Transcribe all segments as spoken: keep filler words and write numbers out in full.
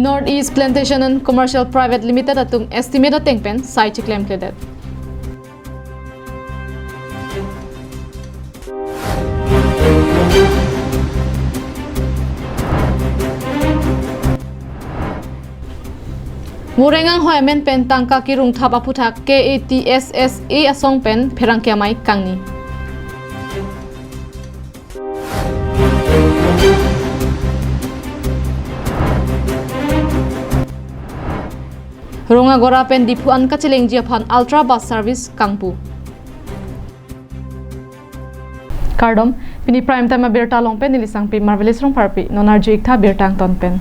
North East Plantation and Commercial Private Limited atum estimate ateng pen sai chiklemkledet. Moreng anghoi amen pen tangka kirung thap aphuthak K A T S S A asong pen pherangke amei kangni. Rongagora pen Diphu an kachelengji aphan Ultra Bus Service kangpu. Kardom, pini Prime Time abirta along pen neli Sangpi Marvelous Rongpharpi, non arju iktha birta angton pen.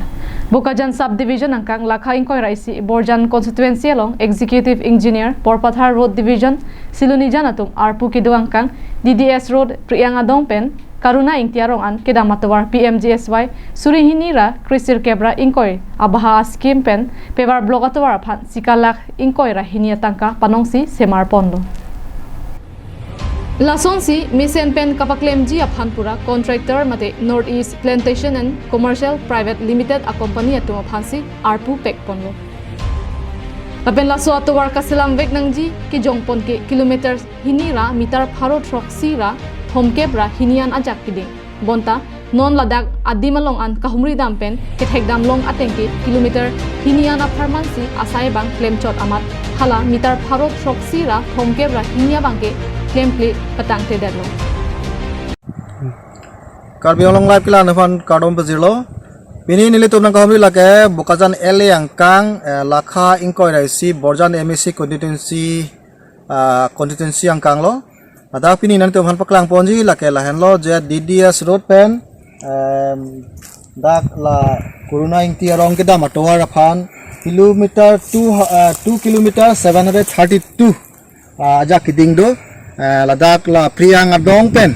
Bokajan Sub Division angkang lakha ingkoi ra isi Borjan Constituency along Executive Engineer Borpathar Road Division Silonijan atum arpu kedo angkang D D S Road Priang adong pen Karuna Ingti arong an kedam atovar P M G S Y suri hini ra kresirkep ra ingkoi abaha a-scheme pen Pawar Block atovar aphan sika lakh ingkoi ra hini atangka panongsi semar ponlo. Lasonsi mesen pen kapaklemji aphan pura contractor mate North East Plantation and Commercial Private Limited a-company atum aphansi arpu pek ponlo. Lapen laso atovar kaselam vek nangji kejong pon ke kilometer hini ra meter pharo throksi ra thomkep ra hini an ajak keding. Bonta non ladak adim along an kahumri dam pen kethek dam long ateng ke kilometer hini an apharmansi asai abang klemchot amat hala meter pharo throksi ra thomkep ra hini abang ke klemkle patangtedetlo. Karbi Anglong Live kelang aphan kardom pajirlo. Pini nelitum nangkahumri lake Bokajan L A angkang, eh, lakha ingkoi ra isi Borjan M A C constituency, ah, constituency angkang lo. Ladak pini nangtum aphan paklang ponji lake lahenlo je D D S Road pen, em, dak la Karuna Ingti arong kedam atovar aphan kilometer two, ah, two kilometer seven hundred thirty-two, ah, ajak keding do, eh, ladak la Priang adong pen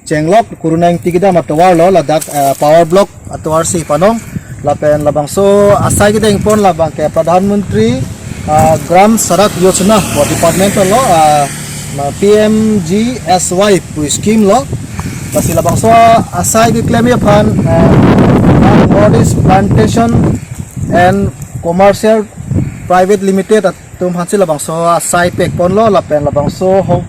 chenglok Karuna Ingti kedam atovar lo ladak, eh, Pawar Block atovarsi panong lapen labangso asai kedeng pon labang ke Pradhan Mantri, ah, Gram Sadak Yojana pu department lo, ah, ma P M G S Y pu scheme lo. Lasi labangso asai keklemji aphan, eh, North East Plantation and Commercial Private Limited atum aphansi labangso asai pek ponlo lapen labangso ho,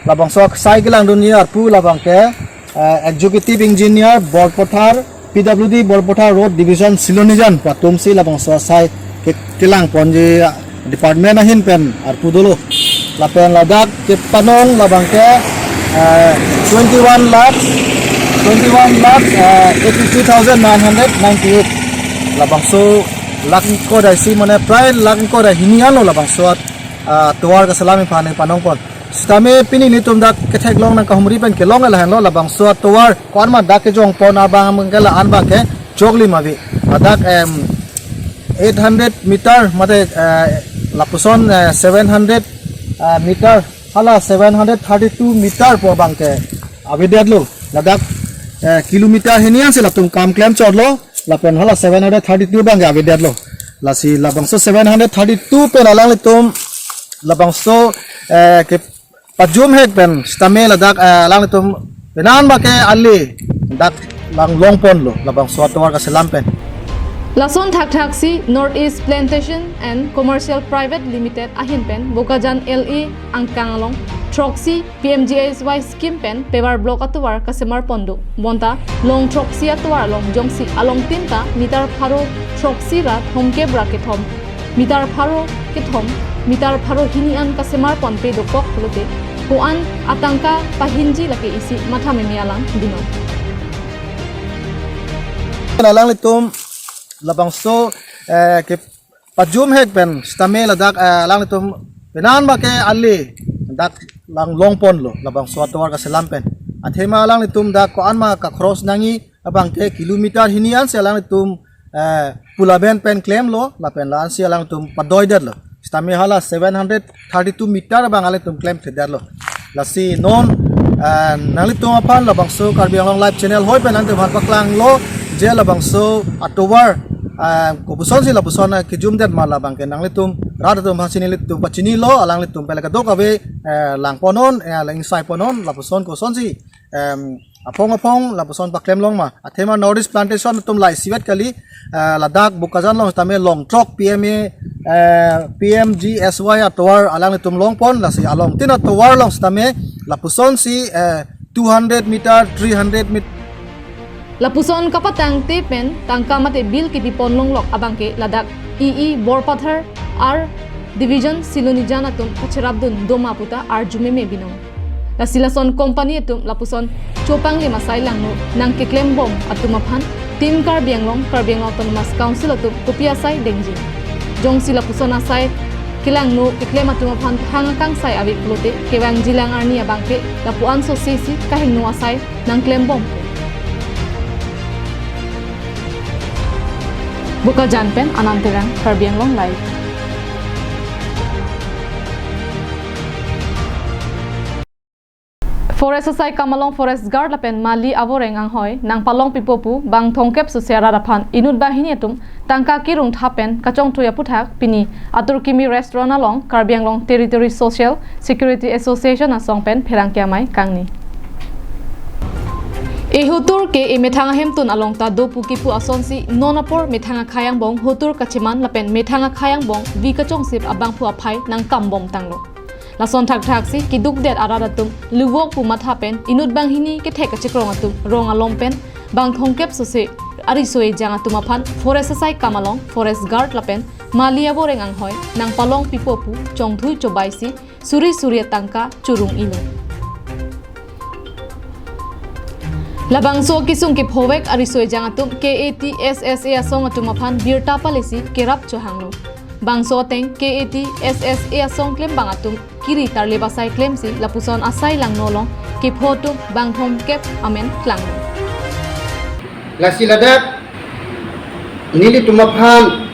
labangso asai kelangdunji arpu labang ke, eh, Executive Engineer Borpathar, P W D Borpathar Road Division Silonijan pu atumsi labangso asai ke, kelang ponji, ah, department ahin pen arpu dolo. Lapen ladak kepanong labang ke, eh, twenty-one lakh, twenty-one lakh, eh, eighty-two thousand nine hundred ninety-eight. Labangso lakh ingkoi ra isi mane prai lakh ingkoi ra hini anlo labangso, ah, tovar kaselam aphan panong pon. Sitame pini nelitum dak ketheklong nangkahumri pen kelong lahenlo labangso atovar ko-an ma dak kejong pon abang ke la-an abang ke choklim ave. Ladak, em, eight hundred meter mate, eh, lapuson, eh, seven hundred, eh, meter hala seven hundred thirty-two meter pu abang ke avedetlo. Ladak, eh, kilometer hini ansi latum kam klemchotlo lapen hala seven hundred thirty-two abang ke avedetlo. Lasi labangso seven hundred thirty-two pen alanglitum labangso, eh, ke pajum hek pen sitame ladak, eh, alanglitum penan abang ke ale dak lang long ponlo labangso atovar kaselam pen. Lason thakthaksi North East Plantation and Commercial Private Limited ahin pen Bokajan L A angkang along throksi P M G S Y scheme pen Pawar Block atovar kasemar pon do. Bonta long throksi atovar along jongsi along tinta meter pharo throksi ra thomkep ra kethom meter pharo kethom, meter pharo hini an kasemar ponpe dokok pulote ko-an atangka pahinji lake isi matha meme alang binong. Alanglitum labangso, eh, ke pajum hek pen sitame ladak, eh, alanglitum penan abang ke ale dak lang long ponlo labangso atovar kaselam pen. Athema alanglitum dak ko-an ma kakross nangji abang ke kilometer hini ansi alanglitum, eh, pulaben pen klemlo lapen la-ansi alanglitum padoidetlo. Sitame hala seven hundred thirty-two meter abang alanglitum klemthedetlo. Lasi non, eh, nanglitum aphan labangso Karbi Anglong Live Channel hoi pen nanglitum aphan paklanglo je labangso atovar, eh, kopusonsi lapuson, eh, kejumdet ma labang ke nanglitum rat atum aphansi nelitum pachinilo, alanglitum pen la kadokave, eh, lang ponnon, eh, la ingsai ponnon lapuson kosonsi, em, aphong aphong lapuson paklem long ma. Athema North East Plantation atum la isivet kali, eh, ladak Bokajan along sitame Longthrok P M A, eh, P M G S Y atovar alanglitum longpon, lasi along tin atovar along sitame lapuson si, eh, two hundred meter, three hundred meter. Lapuson kapatangte pen tangka mate bill kipipon longlok abangke ladak E E Borpathar R Division Silonijan atum kacherapdun doma puta arjumeme binong. Lasi lason company atum lapuson chopanglim asai langno nangkeklembom atum aphan Team Karbi Anglong, Karbi Anglong Autonomous Council atum kopi asai dengji? Jongsi lapuson asai kelangno keklem atum aphan thang akangsai ave pulote kevangjilang arni abangke lapu-an sosesi kahingno asai nangklembom. Bokajan pen Anand Terang, Karbi Anglong Live. Forest asai kam along Forest Guard lapen Mali Avoreng anghoi nangpalong pipo pu bang thomkep sose arat aphan inut banghini atum tangka kirung thap pen kachongthui aputhak pini Atur Kimi Restaurant along Karbi Anglong Territory Social Security Association asong pen pherangke amei kangni. Ehutur ke emethang ahemtun along ta do pu kipu asonsi non apor methang akhei angbong hutur kacheman lapen methang akhei angbong vi kachongsip abangphu aphai nangkambom tanglo. Lason thakthak si kidukdet arat atum luvok pu matha pen inut banghini kethek kachekrong atum rong alom pen bang thomkep sose ariso ejang atum aphan Forest asai kam along Forest Guard lapen Mali Avoreng anghoi nangpalong pipo pu chongthui chobai si suri suri atangka churung ilo. Labangso kisung kiphovek ariso ejang atum K A T S S A asong atum aphan birta palesi kerap chohanglo. Bangso ateng K A T S S A asong klembang atum kiri tarlip asai klemsi lapuson asai langno along kepho atum bang thomkep amen klanglo. Lasi ladak nelitum aphan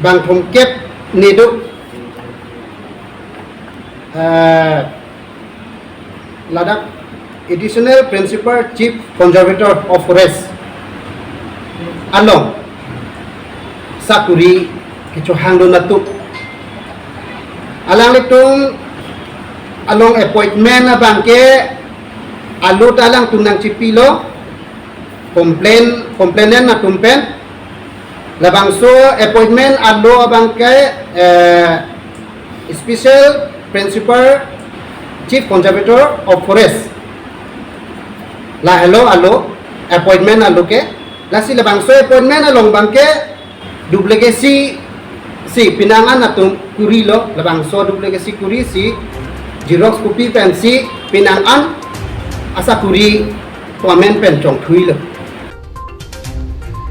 bang thomkep nedo, eh, ladak Additional Principal Chief Conservator of Forest along sakuri kechohangdun atum. Alanglitum along appointment abangke alo ta alangtum nangchipilo, complain, complainant atum pen. Labangso appointment alo abangke, eh, Special Principal Chief Conservator of Forest. Lahelo alo appointment alo ke. Lasi labangso appointment along abangke duplicate si, si penang an atum kurilo, labangso duplicate si kuri si xerox copy pensi penang an asakuri pu amen pen chongthuilo.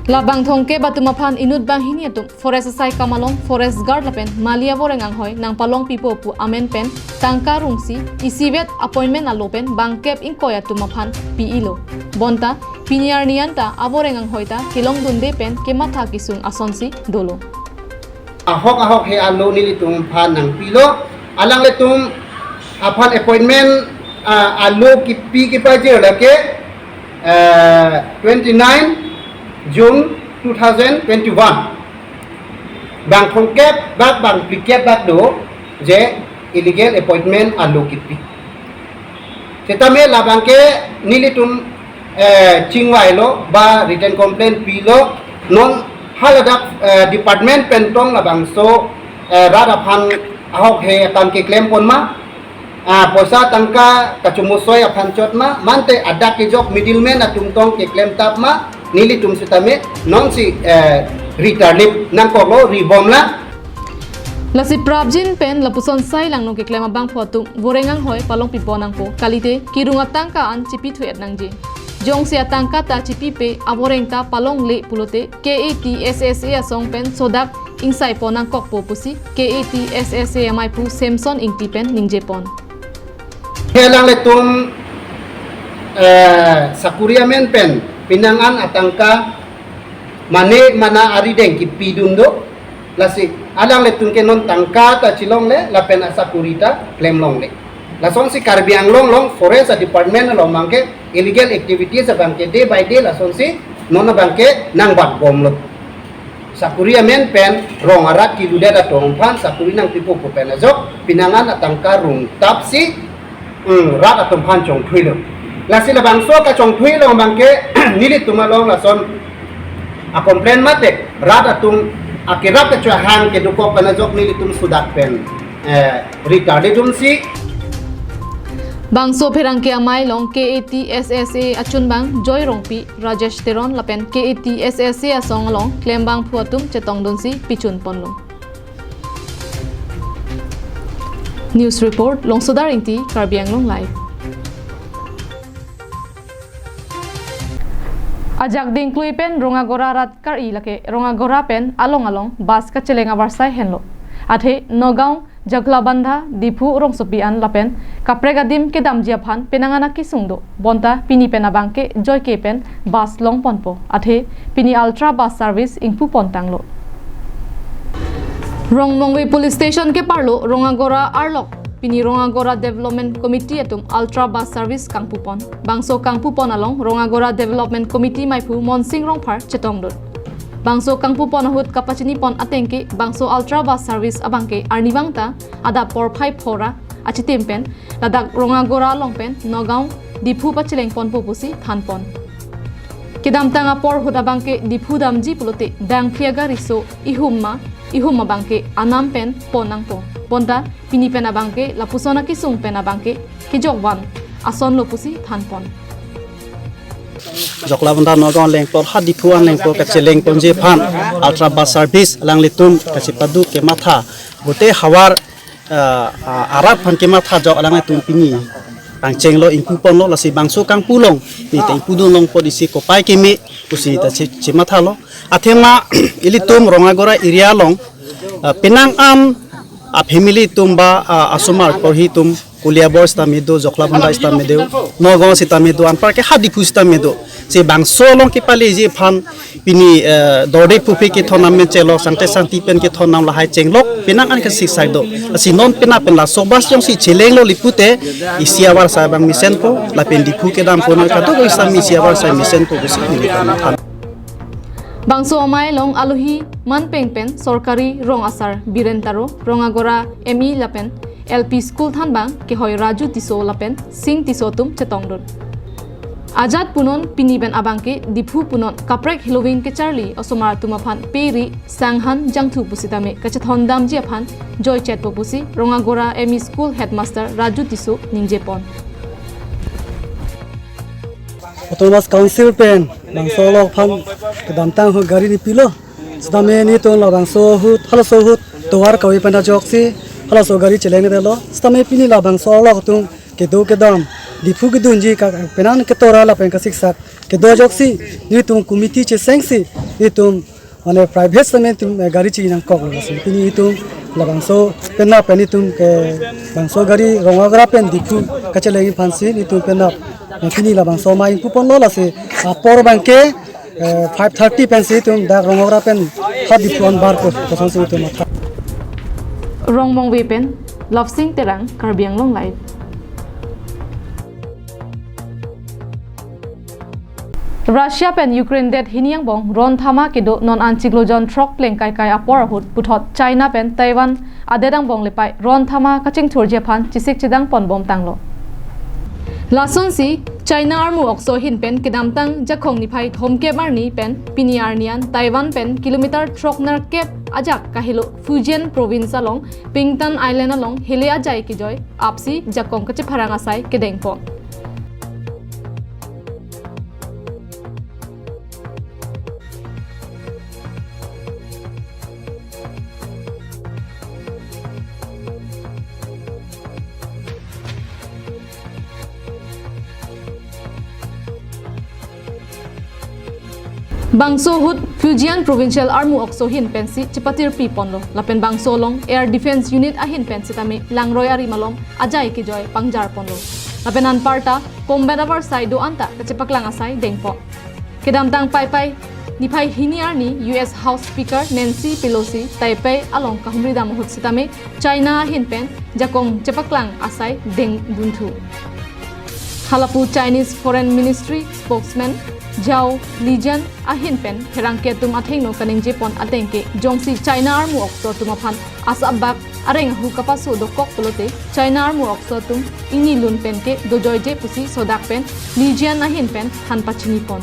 Labang thomkep atum aphan inut banghini atum Forest asai kam along Forest Guard lapen Mali Avoreng anghoi nangpalong pipo pu amen pen tangka rungsi isivet appointment alo pen bangkep ingkoi atum aphan pi-ilo. Bonta pini arni anta Avoreng anghoi ta kelongdunde pen kematha kisung asonsi dolo. Ahok ahok he alo nelitum aphan nangpilo, alanglitum aphan appointment, ah, alo kipi kipajir lake, eh, twenty-nine June two thousand twenty-one. Bang thomkep bak bang phlikep bak do je illegal appointment alo kipi. Setame labangke nelitum, eh, chingvailo ba written complaint pilo, non haladak, eh, department pen tong labangso, eh, rat aphan ahok he akam keklem pon ma, ah, poisa tangka kachomosoi aphan chot ma, mante adak kejok middleman atum tong keklem tap ma, nelitum setame nonsi, eh, ri tarlip nangkoklo, ribomlang. Lasi prapjin pen lapuson sai langno keklem abangphu atum Avoreng anghoi palong pipo nangpo, kalite kirung atangka an chipi thu-et nangji. Jongsi atangka ta chipipe Avoreng ta palongle pulote K A T S S A asong pen sodak ingsaipo nangkokpo pusi K A T S S A amaiphu Samson Ingti pen ningjepon. Kelang letum, eh, sakuri amen pen penang an atangka mane mana arideng kipidun do. Lasi alanglitum ke non tangka ta chilongle lapen asakuri ta klemlongle. Lasonsi Karbi Anglong along forest department along abangke illegal activities abangke day by day lasonsi non abangke nangbatbomlo. Sakuri amen pen rong arat kiludet atum aphan sakuri nangpipo pu pen ajok penang an atangka rungtapsi, hmm, rat atum aphan chongthuilo. Lasi labangso kachongthui along abangke nelitum along lason a-complain mate rat atum akerap kachohang kedokok pen ajok nelitum sudak pen, eh, retarded dunsi. Bangso pherangke amei along K A T S S A achunbang Joy Rongpi, Rajesh Teron lapen K A T S S A asong along klembangphu atum chetongdunsi pichun ponlo. News report, Longsodar Ingti, Karbi Anglong Live. Ajak dingklui pen Rongagora rat kar-i lake Rongagora pen along along bus kacheleng avarsai henlo. Athe Nagaon, Jakhlabandha, Diphu rongsopi an lapen kaprek adim kedamji aphan penang an akesung do. Bonta pini pen abangke joike pen bus longponpo. Athe pini Ultra Bus Service ingpupontanglo. Rongmongve Police Station keparlo Rongagora arlok pini Rongagora Development Committee atum Ultra Bus Service kangpupon. Bangso kangpupon along Rongagora Development Committee meiphu Monsing Rongphar chetongdun. Bangso kangpupon ahut kapachinipon atengke bangso Ultra Bus Service abangke arnivang ta adap porphai phora achitim pen ladak Rongagora along pen Nagaon, Diphu pachelengponpo pusi thanpon. Kedamtang apor ahut abangke Diphu damji pulote dangphli agari so ihum ma ihum abangke anam pen pon nangpo. Bonta pini pen abangke lapuson akesung pen abangke kejokvan asonlo pusi thanpon. Jakhlabandha Nagaon lengpo ha Diphu an lengpo kachelengponji aphan Ultra Bus Service alanglitum kachepadu kematha bote havar, ah, ah, arat aphan kematha ajok alanglitum pini pangchenglo, ingpuponlo. Lasi bangso kangpu along neta ingpudun longpo disi kopai keme pusi neta che-, chemathalo. Athema ilitum Rongagora area along, ah, penang an a-family atum ba, ah, asomar porhi atum Koliabor sitame do, Jakhlabandha sitame do, Nagaon sitame do, anparke ha Diphu sitame do. Si bangso along kepaleji aphan pini, eh, dorde pupe kethon nam pen chenglok, sangte sangti pen kethon nam lahai chenglok penang an kasiksak do. Lasi non penap pen laso bus jongsi chelenglo li pute isi avarsai abang mesenpo, lapen Diphu kedampo nang kadokave sitame isi avarsai mesenpo pusi neli than. Bangso amei along alohi manpeng pen sorkari rong asar Biren Taro, Rongagora M E lapen L P School thanbang kehoi Raju Tisso lapen Sing Tisso atum chetongdun. Ajat punon pini pen abangke Diphu punon kaprek helovin kecharli osomar atum aphan peri sanghan jangthu pusitame kachethondamji aphan joichetpo pusi Rongagora M E School Headmaster Raju Tisso ningjepon. Autonomous Council pen bangso arlok aphan kedamtang ahut gari nipilo. Sitame netum labangso ahut, halaso ahut tovar kave pen ajoksi halaso gari chelengdetlo. Sitame pini labangso arlok atum kedo kedam Diphu kedunji ka penang ketora lapen kasiksak kedo ajoksi netum committee chesengsi netum mane private sitame netum, eh, gari chinangkoklo. Lasi pini netum labangso penap pen netum ke bangso gari Rongagora pen Diphu kachelengji aphansi netum penap, eh, pini labangso amei ingpuponlo. Lasi apor abangke, eh, five thirty pensi netum dak Rongagora pen ha Diphu an barpo kosonsi netum matha. Rongmongve pen Love Sing Terang, Karbi Anglong Live. Russia pen Ukraine det hini angbong ron thama kedo non an chiklo jon throk plengkaikai apor ahut puthot China pen Taiwan adet angbong lepai ron thama kachingthurji aphan chesik chedang ponbomtanglo. Lasonsi China armu okso ahin pen kedamtang Jakhong niphai thomkep arni pen pini arni an Taiwan pen kilometer throknerkep ajak kahelo Fujian province along Pingtan Island along hele ajai kejoi apsi jakong kachepharang asai kedengpon. Bangso ahut Fujian Provincial armu okso ahin pensi chepatirpi ponlo. Lapen bangso along Air Defence Unit ahin pen sitame langroi ari malom ajai kejoi pangjar ponlo. Lapen anparta combat avarsai do-an ta kachepaklang asai dengpon. Kedamtang Paipai niphai hini arni U S House Speaker Nancy Pelosi Taipei along kahumri dam ahut sitame China ahin pen jakong chepaklang asai dengdunthu. Halapu Chinese Foreign Ministry spokesman Jao, Lijian ahin pen pherangke atum athengno kaningje pon ateng ke jongsi China armu okso atum aphan asap bak areng ahu kapaso dokok pulote China armu okso atum ingni lun pen ke dojoije pusi sodak pen Lijian ahin pen than pachini pon.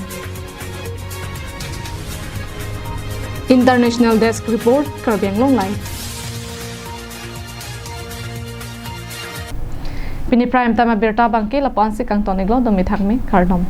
International Desk Report, Karbi Anglong Live. Pini prime time abirta abangke lapu-an si kangton-iklo, dome thakme, kardom.